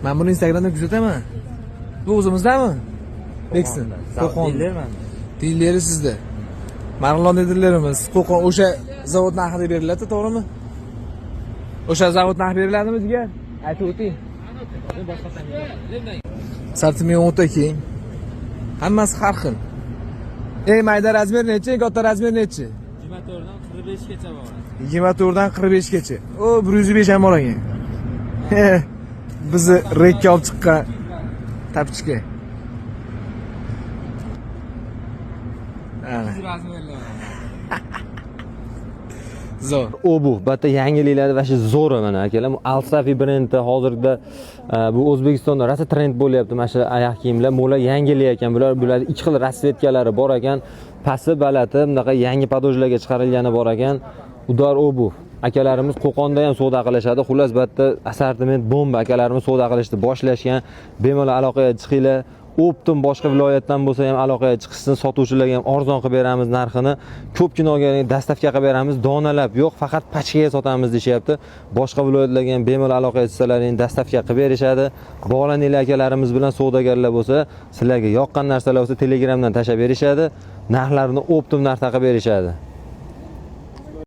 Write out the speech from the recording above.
Men buni Instagramda kuzataman. Bu o'zimizdami? Beksin. Qo'qon. Dilerman. Dileri sizda. Marg'ilon dilerimiz. Qo'qon o'sha zavod narxida beriladi, to'g'rimi? O'sha zavod narxi beriladimi jigar? Aytib o'ting. Assortiment o'ta keng. Hammasi har xil. Ey, mayda размер nechi, katta размер nechi? 24 dan 45 gacha bor. 24 dan 45 gacha. O, 105 ham bor ekan. Bizni rekka olib chiqqan тапочка. Ana. Размер lar. Zo'r. Обувь bitta yangiliklar вообще zo'ri mana akalar. Bu Alsafi brendi hozirda bu O'zbekistonda rosa trend bo'lyapti mana shu oyoq kiyimlar. Bular yangilik ekan. Bular ikki xil расцветка lari bor ekan. Pasti balati bunaqa yangi подошва larga chiqarilgani bor ekan. Udar Обувь. Akalarimiz Qo'qonda ham savdo qilishadi. Xullas, bu yerda assortiment bomba. Akalarimiz savdo qilishni boshlashgan. Bemalol aloqaga chiqinglar. Оптом boshqa viloyatdan bo'lsa ham aloqaga chiqishsin, sotuvchilarga ham arzon qilib beramiz narxini. Ko'pgina olgan доставка qilib beramiz, donalab yo'q, faqat pachkaga sotamiz deyishyapti. Boshqa viloyatlarga ham bemalol aloqaga chiqsalaring доставка qilib berishadi. Bog'laninglar akalarimiz bilan savdogarlar bo'lsa, sizlarga yoqqan narsalar bo'lsa Telegramdan tashlab berishadi. Narxlarini оптом narxda qilib berishadi.